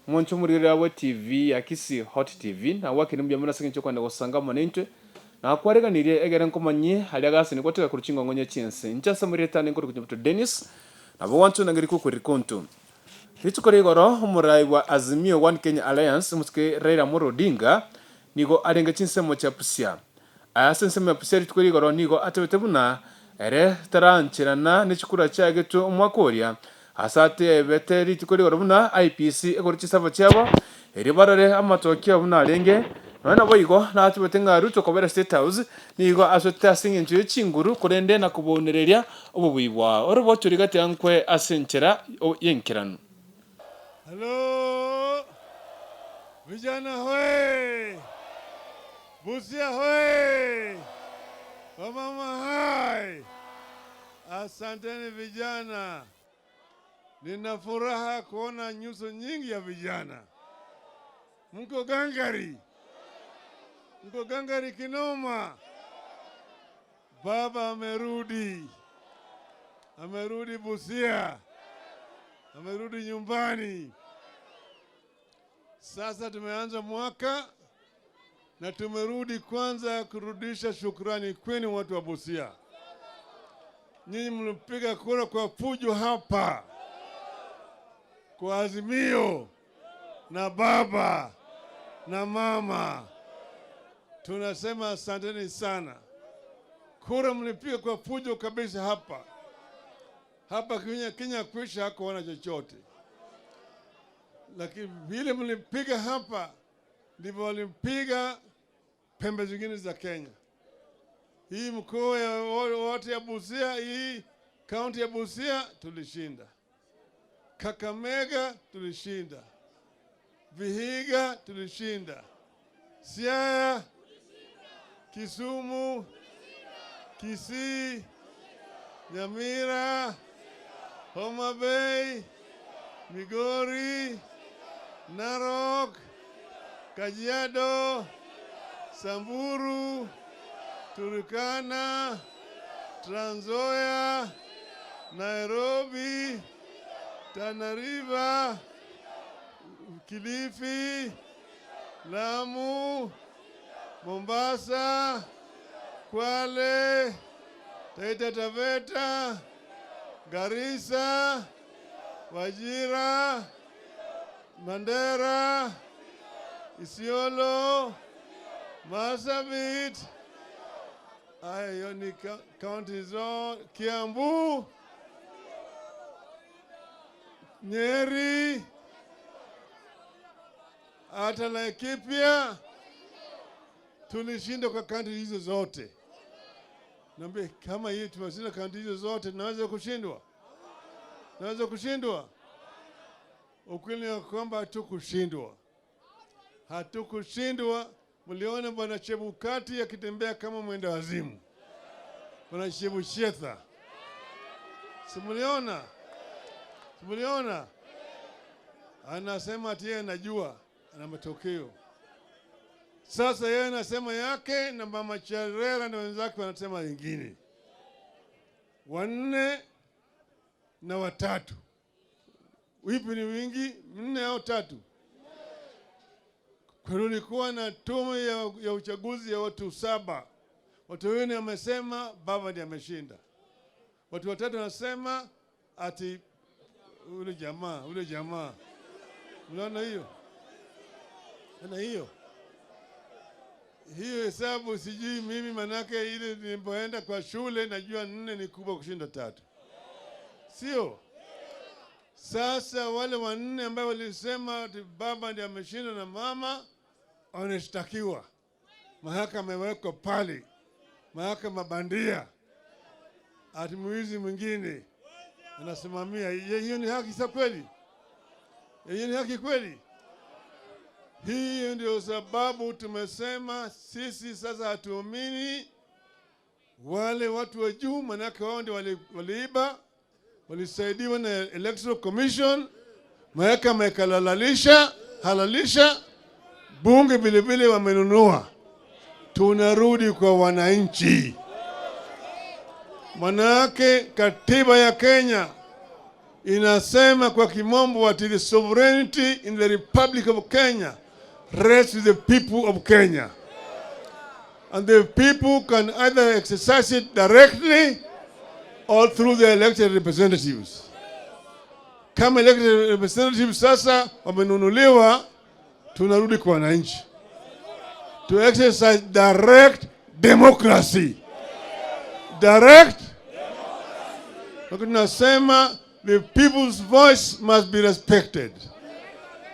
Omonche omorigereria bwe TV ya Kisii Hot TV, nagwakire mbuya mono ase eng'encho y'okwenda gosanga amo naintwe. Nakwareganirie egere nkomanyie aria gasini gotiga korwa chingong'onye chi'ense. Inche ase omoriete ane nkorokwa Nyabuto Dennis, nabo gwanchwa na ngeri kw'okoriri konto. Rituko ria igoro, omorai bwa Azimio One Kenya Alliance, omosike Raila Amolo Odinga, nigo arenge chinsemo chia Busia. Aya ase ensemo ya Busia rituko ria igoro nigo atebete buna ere tarancherana ne chikura chiagetwe omwaka oria, ase atebete rituko ria igoro buna IEBC egore chisabo chiabo erio barore amatokeo buna arenge. Nonya naboigo natebete ng'a Ruto kobera State House nigo asoete ase engencho ye chinguru korende na kobounereria obobui bwao. Orobochori gati ankwe ase enchera y'enkeranu. Halo! Vijana hoye! Busia hoye! Wamama hai! Asanteni vijana. Nina furaha kuona nyuso nyingi ya vijana. Mko gangari, mko gangari kinoma. Baba amerudi, amerudi Busia, amerudi nyumbani. Sasa tumeanza mwaka na tumerudi kwanza kurudisha shukrani kwenu watu wa Busia. Nyinyi mlipiga kura kwa fujo hapa kwa Azimio na baba na mama, tunasema asanteni sana. Kura mlipiga kwa fujo kabisa hapa hapa Kenya, Kenya kwisha hakuona chochote, lakini vile mlipiga hapa ndivyo walimpiga pembe zingine za Kenya. Hii mkoa ya wote ya Busia, hii kaunti ya Busia tulishinda, Kakamega tulishinda, Vihiga tulishinda, Siaya, Kisumu, Kisii, Nyamira, Homa Bay, Migori, Narok, Kajiado, Samburu, Turkana, Trans Nzoia, Nairobi, Tana River, Kilifi, Lamu, Mombasa, Kwale, Taita Taveta, Garissa, Wajir, Mandera, Isiolo, Marsabit, haya hiyo ni kaunti zote, Kiambu, Nyeri, hata Laikipia tulishinda kwa kaunti hizo zote. Niambie, kama hii tumeshinda kaunti hizo zote, tunaweza kushindwa? Naweza kushindwa? Ukweli ni kwamba hatukushindwa, hatukushindwa. Mliona bwana Chebukati akitembea kama mwenda wazimu, bwana Chebushetha, si mliona? Si mliona? Anasema ati yeye anajua ana matokeo. Sasa yeye anasema yake na mama Cherera na wenzake wanasema ingine, wanne na watatu. Wipi ni wingi, nne au tatu? Kulikuwa na tume ya uchaguzi ya watu saba. Watu wengine wamesema baba ndiye ameshinda, watu watatu wanasema ati ule jamaa ule jamaa. Unaona hiyo? Na hiyo hiyo hesabu sijui mimi, manake ile nilipoenda kwa shule najua nne ni kubwa kushinda tatu, sio? Sasa wale wanne ambao walisema ati baba ndiye ameshinda na mama wanashtakiwa, mahakama imewekwa pale, mahakama bandia, ati mwizi mwingine anasimamia. Hiyo ni haki sa kweli? Hiyo ni haki kweli? Hiyo ndio sababu tumesema sisi sasa hatuamini wale watu wa juu, manake wao ndio waliiba, walisaidiwa na Electoral Commission, mahakama ikahalalisha halalisha, bunge vile vile wamenunua. Tunarudi kwa wananchi, manake katiba ya Kenya Inasema kwa kimombo ati the sovereignty in the Republic of Kenya rests with the people of Kenya. And the people can either exercise it directly or through their elected representatives. Kama elected representatives sasa wamenunuliwa, tunarudi kwa wananchi to exercise direct democracy. Direct. Lakini tunasema the people's voice must be respected.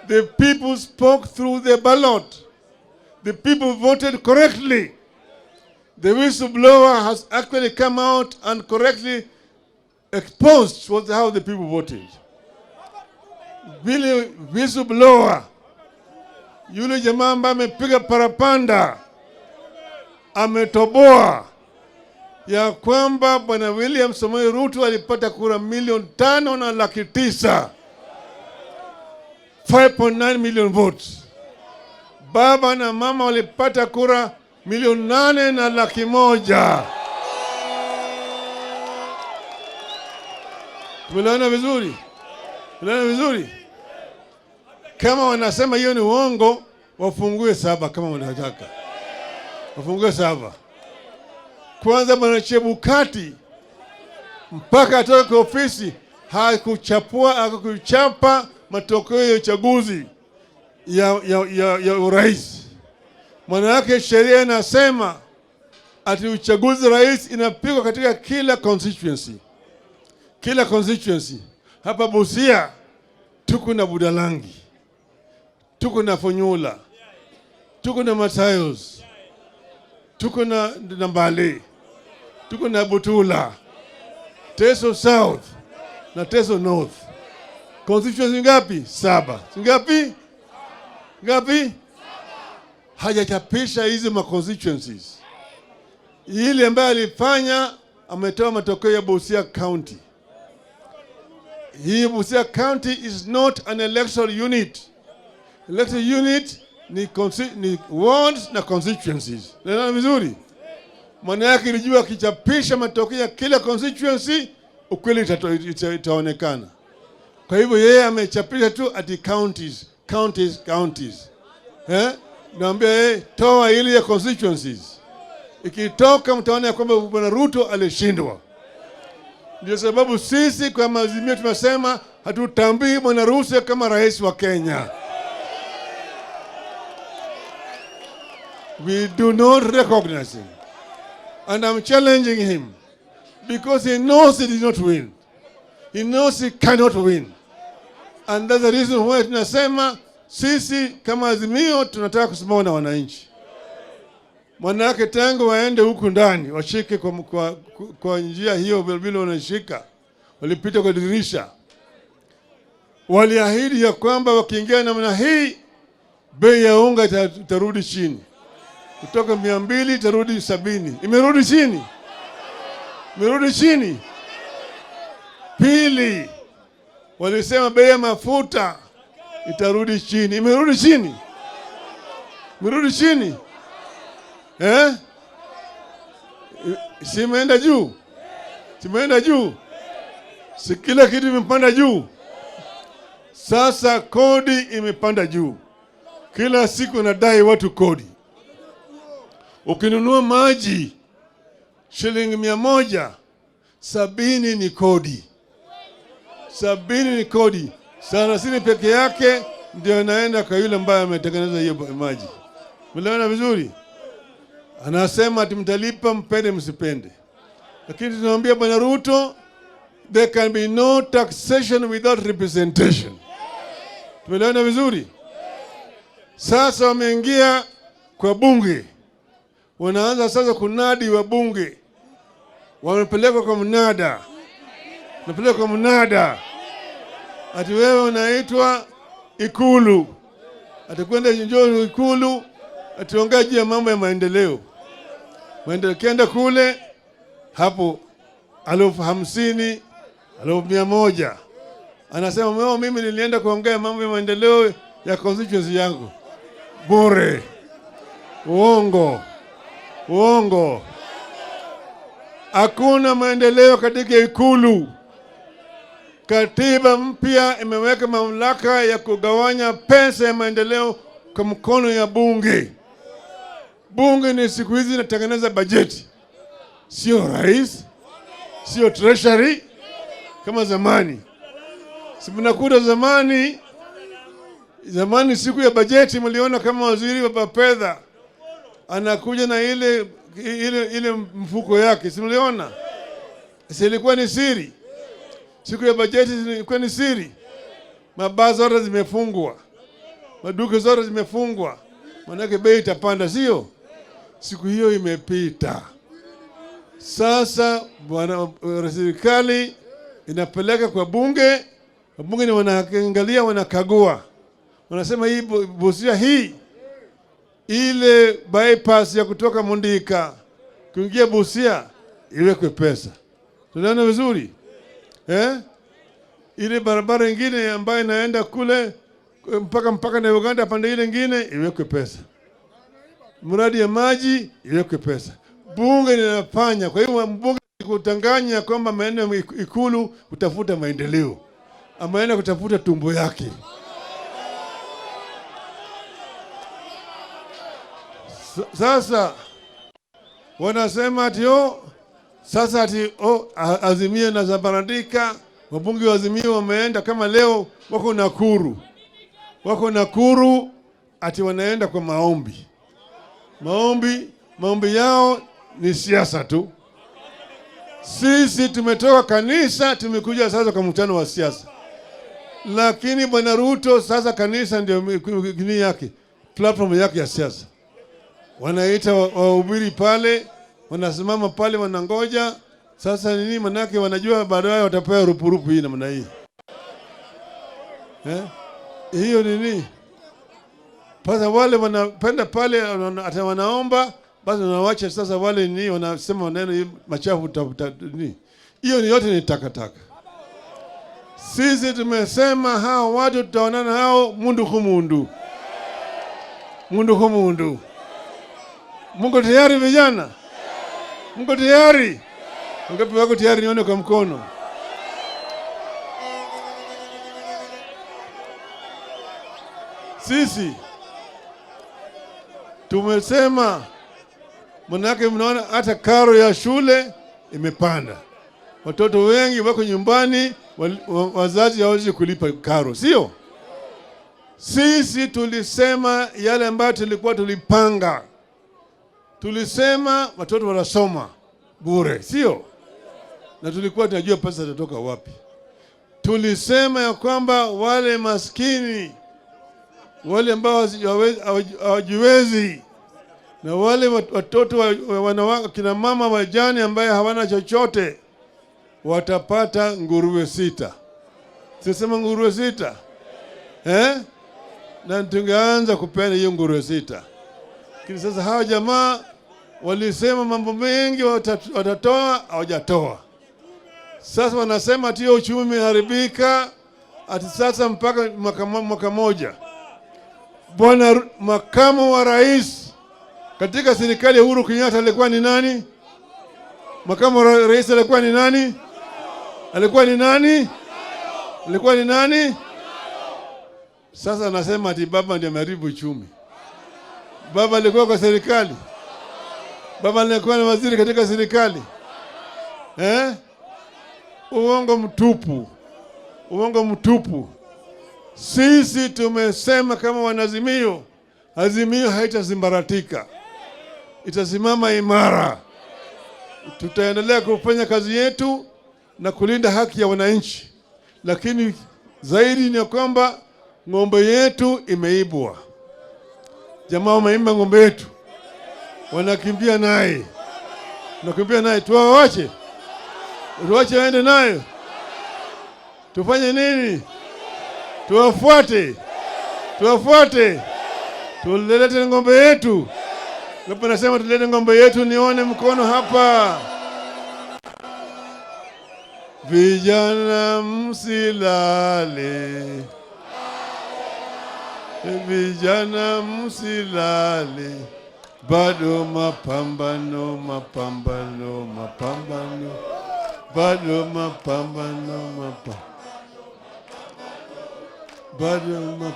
The people spoke through the ballot. The people voted correctly. The whistleblower has actually come out and correctly exposed how the people voted. Vile whistleblower yule jamaa ambaye amepiga parapanda ametoboa ya kwamba Bwana William Samoei Ruto alipata kura 5,900,000, 5.9 million votes. Baba na mama walipata kura 8,100,000. Tumeelewana vizuri? Tumeelewana vizuri? Kama wanasema hiyo ni uongo, wafungue saba kama wanataka. Wafungue saba. Kwanza Bwana Chebukati mpaka atoke kwa ofisi hakuchapa matokeo ya uchaguzi ya urais. Maana yake sheria inasema ati uchaguzi rais inapigwa katika kila constituency. Kila constituency. Hapa Busia tuko na Budalangi, tuko na Funyula, tuko na Matayos, tuko na Mbale, tuko na Butula, Teso South na Teso North. Constituency ngapi? 7. Ngapi? Ngapi? Hajachapisha hizi ma constituencies. Ile ambayo alifanya, ametoa matokeo ya Busia County. Hii Busia County is not an electoral unit. Electoral unit ni wards na constituencies. Naelewa vizuri? Maana yake ilijua akichapisha matokeo ya kila constituency ukweli itaonekana. Kwa hivyo yeye amechapisha tu ati counties, counties, counties. Naambia yeye toa ile ya constituencies. Ikitoka mtaona ya kwamba Bwana Ruto alishindwa. Ndio sababu sisi kwa Azimio tunasema hatutambui Bwana Ruto kama rais wa Kenya. We do not recognize him. And I'm challenging him because he knows he did not win. He knows he cannot win. And that's the reason why tunasema sisi kama Azimio tunataka kusimama na wananchi. Manake tangu waende huku ndani washike kwa njia hiyo vile wanashika, walipita kwa dirisha, waliahidi ya kwamba wakiingia namna hii bei ya unga itarudi chini, kutoka 200 itarudi 70. Imerudi chini, imerudi chini. Pili, walisema bei ya mafuta itarudi chini, imerudi chini, imerudi chini. Si imeenda juu? Si imeenda juu? Si kila kitu imepanda juu? Sasa kodi imepanda juu. Kila siku nadai watu kodi. Ukinunua maji shilingi 100, 70 ni kodi. 70 ni kodi. 30 peke yake ndio inaenda kwa yule ambaye ametengeneza hiyo maji. Mnaelewana vizuri? Anasema ati mtalipa mpende msipende. Lakini tunaambia Bwana Ruto, there can be no taxation without representation. Tumeelewana vizuri? Sasa wameingia kwa bunge. Wanaanza sasa kunadi wabunge. Wamepelekwa kwa mnada. Wamepelekwa kwa mnada. Ati wewe unaitwa Ikulu. Ati kwenda njoo Ikulu, ati ongea juu ya mambo ya maendeleo. Maendeleo kienda kule hapo 50,000, 100,000. Anasema mimi nilienda kuongea mambo ya maendeleo ya constituency yangu. Bure. Uongo. Uongo. Hakuna maendeleo katika Ikulu. Katiba mpya imeweka mamlaka ya kugawanya pesa ya maendeleo kwa mkono ya bunge. Bunge ni siku hizi inatengeneza bajeti, sio rais, sio treasury kama zamani. Si mnakuta zamani, zamani siku ya bajeti mliona kama waziri wa fedha anakuja na ile mfuko yake, si mliona? Si ilikuwa ni siri? Siku ya bajeti ilikuwa ni siri. Mabaa zote zimefungwa, maduka zote zimefungwa, manake bei itapanda, sio? Siku hiyo imepita. Sasa bwana, serikali inapeleka kwa bunge, bunge ni wanaangalia, wanakagua, wanasema hii Busia hii ile bypass ya kutoka Mundika kuingia Busia iwekwe pesa. Tunaona vizuri eh? Ile barabara ingine ambayo inaenda kule mpaka na Uganda pande ile ingine iwekwe pesa. Mradi ya maji iwekwe pesa. Bunge linafanya. Kwa hiyo mbunge kutanganya kwamba ameenda Ikulu kutafuta maendeleo, ameenda kutafuta tumbo yake. Sasa wanasema ati oh, sasa ati oh, Azimio na Zabaratika, wabunge wa Azimio wameenda kama leo wako Nakuru, wako Nakuru ati wanaenda kwa maombi. Maombi yao ni siasa tu. Sisi tumetoka kanisa, tumekuja sasa kwa mkutano wa siasa. Lakini Bwana Ruto sasa kanisa ndio nini yake, platform yake ya siasa. Wanaita wahubiri pale, wanasimama pale, wanangoja. Sasa nini manake wanajua baadaye watapewa rupurupu hii namna hii. Hiyo nini? Sasa wale wanapenda pale, hata wanaomba, basi wanawacha sasa wale nini wanasema maneno machafu nini. Hiyo ni yote ni takataka. Sisi tumesema hao watu tutaonana hao mundu kumundu. Mundu kumundu. Mungu tayari vijana? Mungu tayari? Wangapi wako tayari nione kwa mkono? Sisi tumesema, manake mnaona hata karo ya shule imepanda. Watoto wengi wako nyumbani, wazazi hawawezi kulipa karo, sio? Sisi tulisema yale ambayo tulikuwa tulipanga. Tulisema watoto wanasoma bure, sio? Na tulikuwa tunajua pesa zitatoka wapi. Tulisema ya kwamba wale maskini, wale ambao hawajiwezi, na wale watoto wanawake, kina mama wajane ambaye hawana chochote, watapata nguruwe 6. Sisema nguruwe 6? Na tungeanza kupeana hiyo nguruwe 6. Lakini sasa hawa jamaa walisema mambo mengi watatoa, hawajatoa. Sasa wanasema ati hiyo uchumi umeharibika, ati sasa mpaka mwaka moja. Bwana makamu wa rais katika serikali ya Uhuru Kenyatta alikuwa ni nani? Makamu wa rais alikuwa ni nani? Alikuwa ni nani? Alikuwa ni nani? Sasa anasema ati baba ndiye ameharibu uchumi. Baba alikuwa kwa serikali. Baba alikuwa ni waziri katika serikali. Uongo mtupu. Uongo mtupu. Sisi tumesema kama wanazimio, Azimio haitasimbaratika. Itasimama imara. Tutaendelea kufanya kazi yetu na kulinda haki ya wananchi. Lakini zaidi ni kwamba ng'ombe yetu imeibwa. Jamaa wameimba ng'ombe yetu. Wanakimbia naye. Wanakimbia naye, tuwaache. Tuwache waende nayo. Tufanye nini? Tuwafuate. Tuwafuate. Tulete ng'ombe yetu. Hapo nasema tulete ng'ombe yetu, nione mkono hapa. Vijana msilale. Vijana msilale. Bado mapambano, mapambano, mapambano. Bado mapambano, mapambano. Bado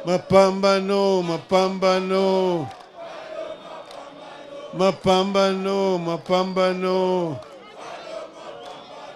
mapambano, mapambano, mapambano, mapambano.